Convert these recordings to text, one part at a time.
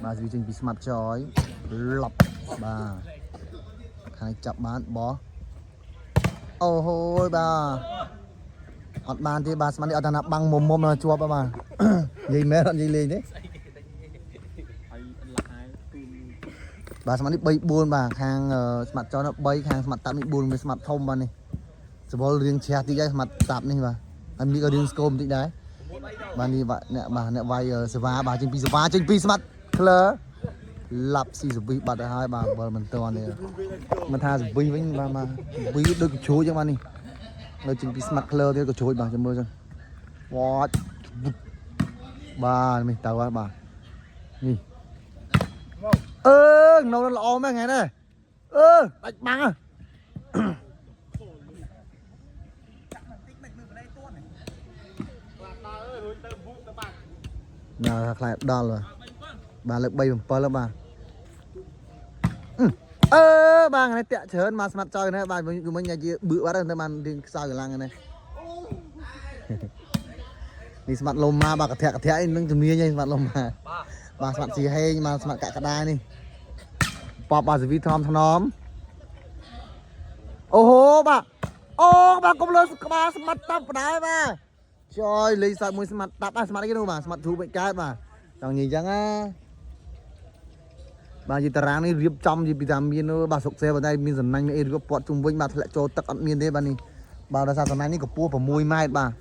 បាទវាចេញពីស្មាត់ចយលប់បាទខាងនេះចាប់បានបោះអូហូយបាទអត់បានទេបាទស្មាត់នេះអត់ថាណាបាំងមុំមុំដល់ជាប់ហ៎បាទ និយាយមែនអត់និយាយលេងទេបាទស្មាត់នេះ3 4បាទខាងស្មាត់ចយនោះ3ខាងស្មាត់តាប់នេះ4មានស្មាត់ធំបាទនេះសវលរៀងជ្រះតិចហើយស្មាត់តាប់នេះបាទហើយមានក៏រៀងស្គមតិចដែរបាទនេះបាទអ្នកបាទអ្នកវាយសេវាបាទចេញពីសេវាចេញពីស្មាត់ក្លឺឡាប់ស៊ីសវីបាត់ទៅហើយបាទបើមិនតន់ទេមិនថាសវីវិញបាទបាទវីដូចកញ្ជ្រួចចឹងបាទនេះនៅចេញពីស្មាត់ក្លឺទៀតកញ្ជ្រួចបាទចាំមើលចឹងវ៉ាត់បាទនេះទៅហើយបាទនេះអឺនៅល្អមែនថ្ងៃនេះអឺដាច់បាំងហ៎ ញ៉ាខ្លាចដល់បាទបាទលើក3 7ហើយបាទអឺបាទថ្ងៃនេះតាក់ច្រើនបាទស្មាត់ចោលនេះបាទមិញញ៉ាជាបឺបាត់ទៅបានរៀងខ្សោយកម្លាំងនេះនេះស្មាត់លំមកបាទកធៈកធៈនេះនឹងជំនាញឯងស្មាត់លំមកបាទស្មាត់ស៊ីហេងបាទស្មាត់កក្កដានេះប៉បបាទសវីថ្នមថ្នមអូហូបាទអូបាទកុំលើក្បាលស្មាត់តាប់បដែរបាទ ចយលេងសើចមួយស្មាត់តាប់អាស្មាត់អីគេនោះបាទស្មាត់ធូបមិនកើតបាទចង់និយាយអញ្ចឹងណាបាទយីតារាងនេះរៀបចំយីពីតាមានបាទសុកសេប៉ុន្តែមានសំណាញ់មានអីរៀបពាត់ជុំវិញបាទធ្លាក់ចូលទឹកអត់មានទេបាទនេះបាទដោយសារសំណាញ់នេះកម្ពស់6ម៉ែត្របាទ3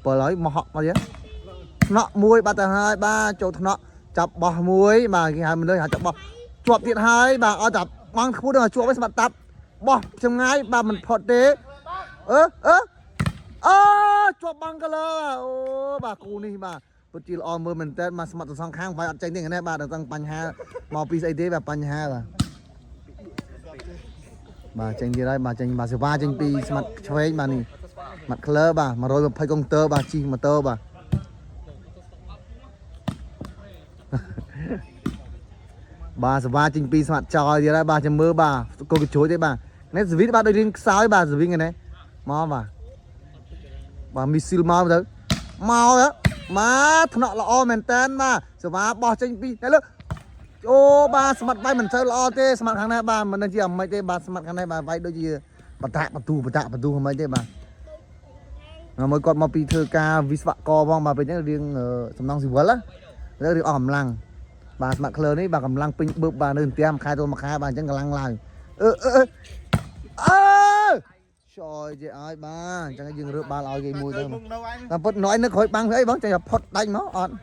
7ហើយមកហក់មកទៀតថ្នាក់មួយបាត់ទៅហើយបាទចូលថ្នាក់ចាប់បោះមួយបាទគេហៅមិនលើហៅចាប់បោះជាប់ទៀតហើយបាទឲ្យតែបងខ្ពស់ដល់ជាប់វិញស្មាត់តាប់បោះចម្ងាយបាទមិនផុតទេអឺអឺ អូជាប់បាំងកលើអូបាទគូនេះបាទពិតជាល្អមើលមែនតើមកស្មាត់ទាំងសងខាងវាយអត់ចេញទេនេះបាទដល់បញ្ហាមកពីស្អីទេបាទបញ្ហាបាទបាទចេញទៀតហើយបាទចេញបាទសេវាចេញពីស្មាត់ឆ្វេងបាទនេះស្មាត់ក្លើបាទ120កុងទ័របាទជិះម៉ូទ័របាទបាទសេវាចេញពីស្មាត់ចោលទៀតហើយបាទចាំមើលបាទគោកញ្ជ្រួចទេបាទនេះសវីតបាទដូចរៀងខ្សោយបាទសវីនេះមកបាទ បាទមីស៊ីលមកទៅមកទៅបាទថ្នាក់ល្អមែនតើបាទសេវាបោះចេញពីនេះលើអូបាទស្មាត់វាយមិនសូវល្អទេស្មាត់ខាងនេះបាទមិនដឹងជាអាម៉េចទេបាទស្មាត់ខាងនេះបាទវាយដូចជាបតាក់បន្ទូបតាក់បន្ទូអាម៉េចទេបាទមួយគាត់មកពីធ្វើការវិស្វករផងបាទពេលហ្នឹងរៀងសំណងស៊ីវិលណារៀងអស់កម្លាំងបាទស្មាត់ក្លឺនេះបាទកម្លាំងពេញបឺបបាទនៅផ្ទះមួយខែទៅមួយខែបាទអញ្ចឹងកម្លាំងឡើងអឺអឺអឺ ចយជាឲ្យបាទអញ្ចឹងយើងរើបាល់ឲ្យគេមួយទៅតាមពិតណយនៅក្រោយបាំងស្អីបងចេះតែផុតដាច់មកអត់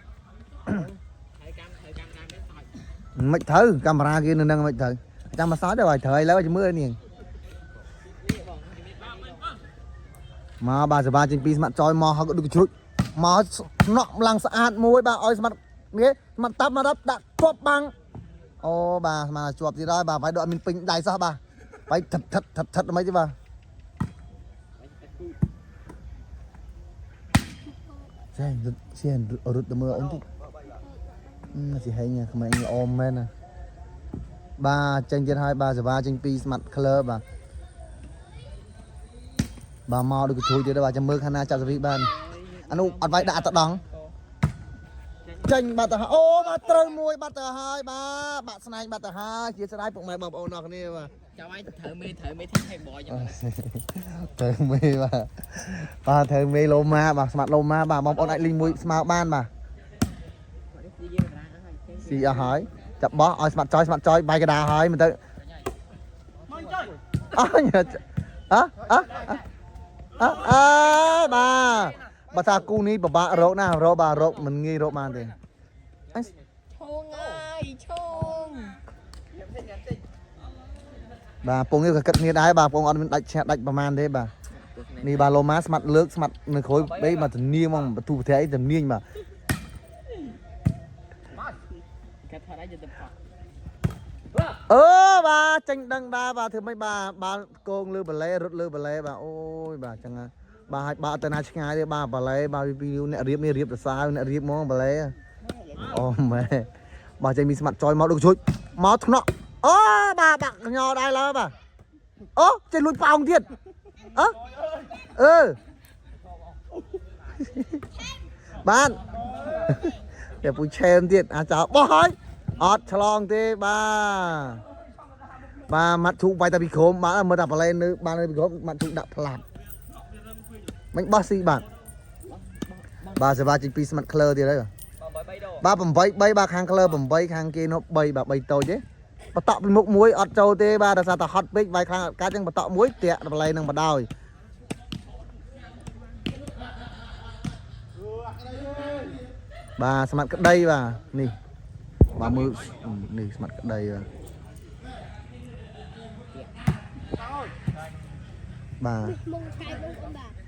មិនត្រូវកាមេរ៉ាគេនៅនឹងមិនត្រូវចាំមកសោតទៅឲ្យត្រូវឥឡូវឲ្យមើលនេះមកបាទសបាចេញពីស្មាត់ចយមកហៅដូចជ្រុចមកថ្នាក់ឡើងស្អាតមួយបាទឲ្យស្មាត់នេះស្មាត់តាប់មកដល់ដាក់ជាប់បាំងអូបាទស្មាត់ជាប់ទៀតហើយបាទវាយដូចអត់មានពេញដៃសោះបាទវាយថិតថិតថិតថិតមិនទេបាទ ចេះរត់ចេះរត់ទៅមើលអូនតិចស៊ីហេងក្មេងល្អមែនណាបាទចេញទៀតហើយបាទសេវាចេញពី Smart Color បាទបាទមកដូចកជួយទៀតបាទចាំមើលខាងណាចាប់សេវីបានអានោះអត់វាយដាក់អត់ដងចេញបាត់ទៅហើយអូបាទត្រូវមួយបាត់ទៅហើយបាទបាក់ស្នែងបាត់ទៅហើយជាស្ដាយពុកម៉ែបងប្អូនអរគ្នាបាទ ចាំឲ្យត្រូវមេត្រូវមេថាឲ្យបយចឹង ត្រូវមេបាទបាទត្រូវមេឡូម៉ាបាទស្មាត់ឡូម៉ាបាទបងប្អូនអាចលេងមួយស្មើបានបាទស៊ីអស់ហើយចាប់បោះឲ្យស្មាត់ចយស្មាត់ចយបាយកដាហើយមិនទៅអញអ่ะអ่ะអ่ะអើបាទបើថាគូនេះពិបាករកណាស់រកបាទរកមិនងាយរកបានទេអញ ឈងអើយឈង បាទពងនេះក៏គិតគ្នាដែរបាទពងអត់មានដាច់ឈ្នះដាច់ប្រហែលទេបាទនេះបាទឡូម៉ាស្មាត់លើកស្មាត់នៅក្រោយបេមកធានាហ្មងបន្ទូប្រទេសអីធានាបាទ កាត់ថតឲ្យយកទៅផក អឺបាទចេញដឹងដែរបាទធ្វើម៉េចបាទបាល់កងលើបាឡេរត់លើបាឡេបាទអូយបាទចឹងហ่ะបាទឲ្យបាទអត់ទៅណាឆ្ងាយទេបាទបាឡេបាទពីអ្នករៀបនេះរៀបសរសើរអ្នករៀបហ្មងបាឡេអូម៉ែបាទចេញមានស្មាត់ចយមកដូចជួយមកថ្នាក់អូបាទបាក់ញ័រដែរឡើយបាទអូចេញលួចប៉ោងទៀតអើអឺបាទ តែពូឆេមទៀតអាចោបោះហើយអត់ឆ្លងទេបាទបាទម៉ាត់ឈូកវាយតែពីក្រោមបាទមើលតែប្លែននៅបាននៅពីក្រោមម៉ាត់ឈូកដាក់ផ្លាប់មិញបោះស៊ីបាទបាទសេវាចេញពីស្មាត់ក្លឺទៀតហើយបាទ បាទ8 3ដង បាទ8 3បាទខាងក្លឺ8ខាងគេនោះ3បាទ3តូចទេបតក់ពីមុខមួយអត់ចូលទេបាទដោយសារតែហត់ពេកវាយខ្លាំងអត់កាច់ចឹងបតក់មួយតាក់ប្លែននឹងបដ ாய் បាទស្មាត់ក្តីបាទនេះបាទមើលនេះស្មាត់ក្តីបាទបាទ មុងឆាយមុងអូនបាទ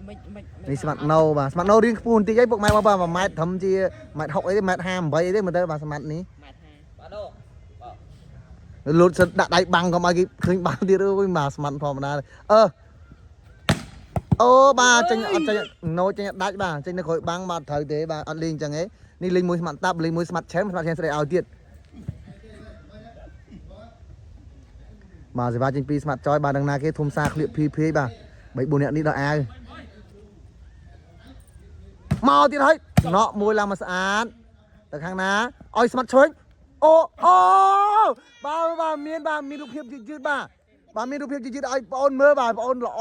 មិនមិន នេះស្មាត់ណូបាទស្មាត់ណូរៀងខ្ពស់បន្តិចអីពុកម៉ែបងបាទ1ម៉ែត្រត្រឹមជា1ម៉ែត្រ60អីទេ1ម៉ែត្រ58អីទេមើលទៅបាទស្មាត់នេះ ម៉ែថា បាទដូ លូតសិនដាក់ដៃបាំងកុំឲ្យគេឃើញបាំងទៀតអើយបាទស្មាត់ធម្មតាអឺអូបាទចេញអត់ចេញណូចេញដាច់បាទចេញនៅក្រោយបាំងបាទត្រូវទេបាទអត់លេងអញ្ចឹងទេនេះលេងមួយស្មាត់តាប់លេងមួយស្មាត់ឆែមស្មាត់ឆែមស្រីឲ្យទៀតបាទសេវាចេញពីស្មាត់ចយបាទដឹងណាគេធំសាក្លៀកភីភីបាទ3 4នាក់នេះដល់អាវមកទៀតហើយណក់មួយឡើងមកស្អាតទៅខាងណាឲ្យស្មាត់ឆ្វេងអូអូបាទបាទមានបាទមានរូបភាពយឺតយឺតបាទបាទមានរូបភាពយឺតយឺតឲ្យបងអូនមើលបាទបងអូនល្អ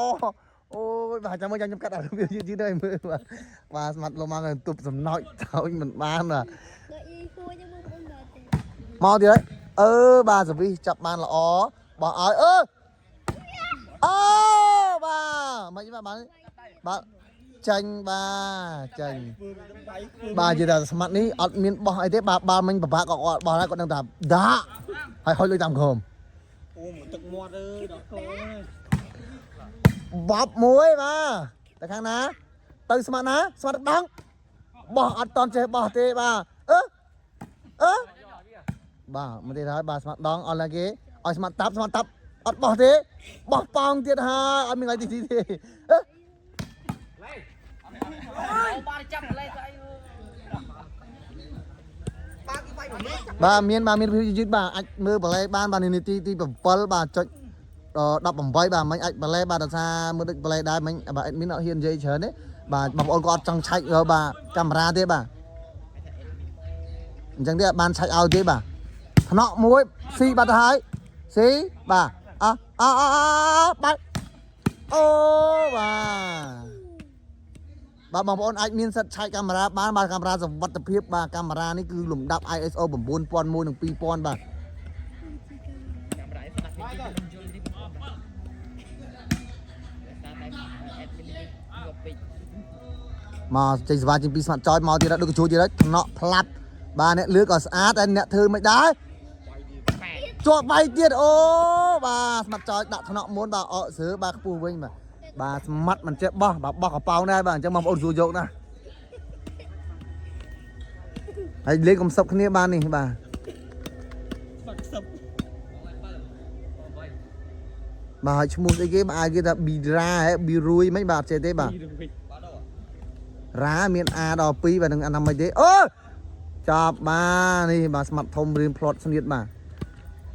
អូយបាទចាំមើលចាំខ្ញុំកាត់អារូបភាពយឺតយឺតឲ្យមើលបាទបាទស្មាត់លំមកទប់សំណោចតោចមិនបានបាទ ដល់អ៊ីគួរចាំមើលអូនបាទទេ មកទៀតហើយអឺបាទសវិសចាប់បានល្អបោះឲ្យអឺអូបាទមិនបាទបាទចាញ់បាទចាញ់បាទនិយាយថាស្មាត់នេះអត់មានបោះអីទេបាទបាល់មិញពិបាកក៏គាត់បោះដែរគាត់នឹងថាដាក់ហើយហុយលុយតាមក្រោម អូមកទឹកមាត់អើយដល់កូនអើយ បបមួយបាទទៅខាងណា ទៅស្មាត់ណាស្មាត់ដងបោះអត់តន់ចេះបោះទេបាទអឺអឺបាទមិនទេហើយបាទស្មាត់ដងអត់ឡើយគេឲ្យស្មាត់តាប់ស្មាត់តាប់អត់បោះទេបោះប៉ោងទៀតហើយអត់មានកន្លែងទីទីទេអឺ បាទចាប់លេស្អី បាទមានបាទមានភាពយឺតបាទអាចមើលបលែបានបាទនាទីទី7បាទចុច18បាទមិញអាចបលែបាទដោយសារមើលដូចបលែដែរមិញបាទអេដមីនអត់ហ៊ាននិយាយច្រើនទេបាទបងប្អូនក៏អត់ចង់ឆែកបាទកាមេរ៉ាទេបាទអញ្ចឹងទេអត់បានឆែកឲ្យទេបាទថ្នាក់មួយស៊ីបាត់ទៅហើយស៊ីបាទអអអបាត់អូបាទបាទបងប្អូនអាចមានសិទ្ធិឆែកកាមេរ៉ាបានបាទកាមេរ៉ាសុវត្ថិភាពបាទកាមេរ៉ានេះគឺលំដាប់ ISO 9001និង2000បាទ កាមេរ៉ាស្ដាប់ពីខ្ញុំយល់ទីបងបាទតែតែអេដមីននេះងប់ពេក មកចេញសេវាចេញពីស្មាត់ចយមកទៀតដូចកញ្ជួចទៀតហើយថ្នាក់ផ្លាប់បាទអ្នកលើកក៏ស្អាតតែអ្នកធ្វើមិនដែរ ប៉ែ ជាប់វាយទៀតអូបាទស្មាត់ចយដាក់ថ្នាក់មុនបាទអកស្រើបាទខ្ពស់វិញបាទបាទស្មាត់មិនចេះបោះបាទបោះកប៉ោងដែរបាទអញ្ចឹងបងប្អូនសួរយកណាហើយលេងកុំសឹកគ្នាបាននេះបាទ ស្បាក់សឹប បាទហើយឈ្មោះស្អីគេបាទឲ្យគេថាប៊ីរ៉ាហ៎ប៊ីរួយមិនបាទអត់ចេះទេបាទរ៉ាមាន A ដល់2បាទនឹងអាណាមិនទេអូចាប់បាទនេះបាទស្មាត់ធំរៀនផ្្លាត់ស្នៀតបាទ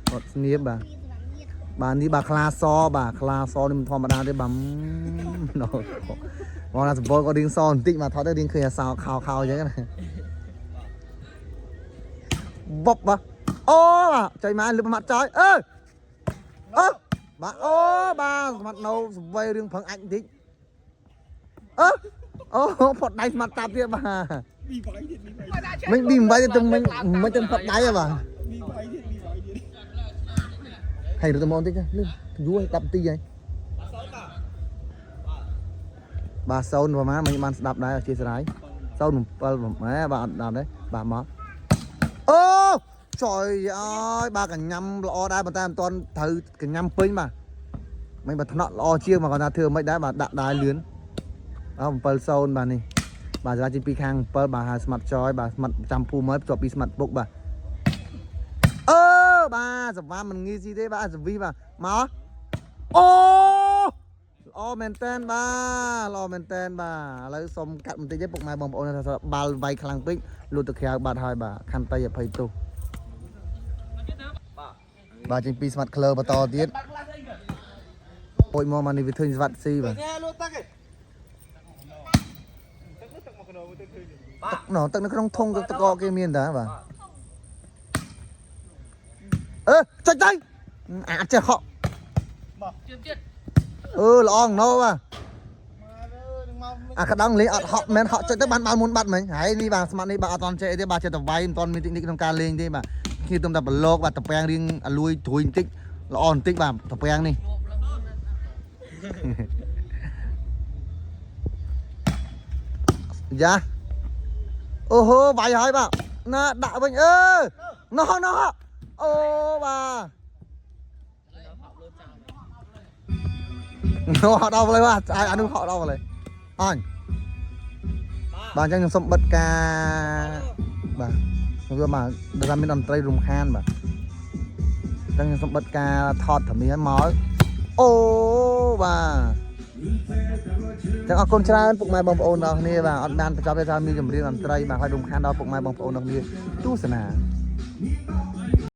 ផ្្លាត់ស្នៀបបាទ វាសម្រាប់ញៀត បាទនេះបាទខ្លាសបាទខ្លាសនេះមិនធម្មតាទេបាទណូបងណាសម្បល់ក៏រៀងសបន្តិចបាទថតទៅរៀងឃើញអាសោខោខោអញ្ចឹងណាបបបាទអូបាទចុយមកលឹបមាត់ចោយអើអើបាទអូបាទស្មាត់នៅសវ័យរឿងប្រឹងអាចបន្តិចអើអូផុតដៃស្មាត់តាប់ទៀតបាទ ប៊ីវាយទៀតប៊ីវាយ មិញប៊ីមិនបាយទៅមិញមិញទៅផុតដៃហ៎បាទ ប៊ីវាយទៀតប៊ីវាយទៀត ហើយរត់ទៅមកបន្តិចលឿនយូរហើយ10នាទីហើយបាទសូនប្រហែលមិញបានស្ដាប់ដែរអធិស្ឋានសូន7ប្រហែលបាទអត់ដល់ទេបាទមកអូចុយអើយបាទកញ្ញាំល្អដែរប៉ុន្តែមិនទាន់ត្រូវកញ្ញាំពេញបាទមិញបើថ្នាក់ល្អជាងមកគាត់ថាធ្វើមិនដែរបាទដាក់ដែរលឿនអើ7 0បាទនេះបាទសម្រាប់ទី2ខាង7បាទហៅស្មាត់ចយបាទស្មាត់ចាំភូមិហើយបន្ទាប់ពីស្មាត់ពុកបាទអឺបាទសវ៉ាមិនងាយស៊ីទេបាទសវីបាទមកអូល្អមែនតែនបាទល្អមែនតែនបាទឥឡូវសុំកាត់បន្តិចទេពុកម៉ែបងប្អូនថាបាល់វាយខ្លាំងពេកលូតទៅក្រៅបាត់ហើយបាទខន្តីអភ័យទោសបាទចេញពីស្មាត់ក្លើបន្តទៀតពុយមកមកនេះវាឃើញស្វាត់ស៊ីបាទ ញ៉ែលូទឹកឯង ទឹកណទឹកនៅក្នុងធុងទឹកកកគេមានតាបាទអឺចុចទៅអាចចេះហក់ ជឿមទៀត អឺល្អងណូបាទអាក្តងលេងអត់ហក់មែនហក់ចុចទៅបានបាល់មុនបាត់មិញហើយនេះបាទស្មាត់នេះបាទអត់តន់ចេះអីទេបាទចេះតែវាយមិនតន់មានតិចនិចក្នុងការលេងទេបាទគ្នាទុំតែប្រឡោកបាទតពាំងរៀងអាលួយត្រួយបន្តិចល្អបន្តិចបាទតពាំងនេះ ងាប់ឡើងណា យ៉ាអូហូវាយហើយបាទណាដាក់វិញអឺណោះណោះអូបាទ ហក់លើចោល ណោះហក់ដល់ទៅបាទអានោះហក់ដល់ទៅអញបាទអញ្ចឹងខ្ញុំសុំបិទការបាទខ្ញុំយកបាទដោយសារមានតន្ត្រីរំខានបាទអញ្ចឹងខ្ញុំសុំបិទការថតធានាមកអូបាទចឹងអរគុណច្រើនពុកម៉ែបងប្អូនទាំងអស់គ្នាបាទអត់បានបញ្ចប់ទេថាមានចម្រៀងតន្ត្រីបាទហើយរំខានដល់ពុកម៉ែបងប្អូនទាំងអស់គ្នាទស្សនា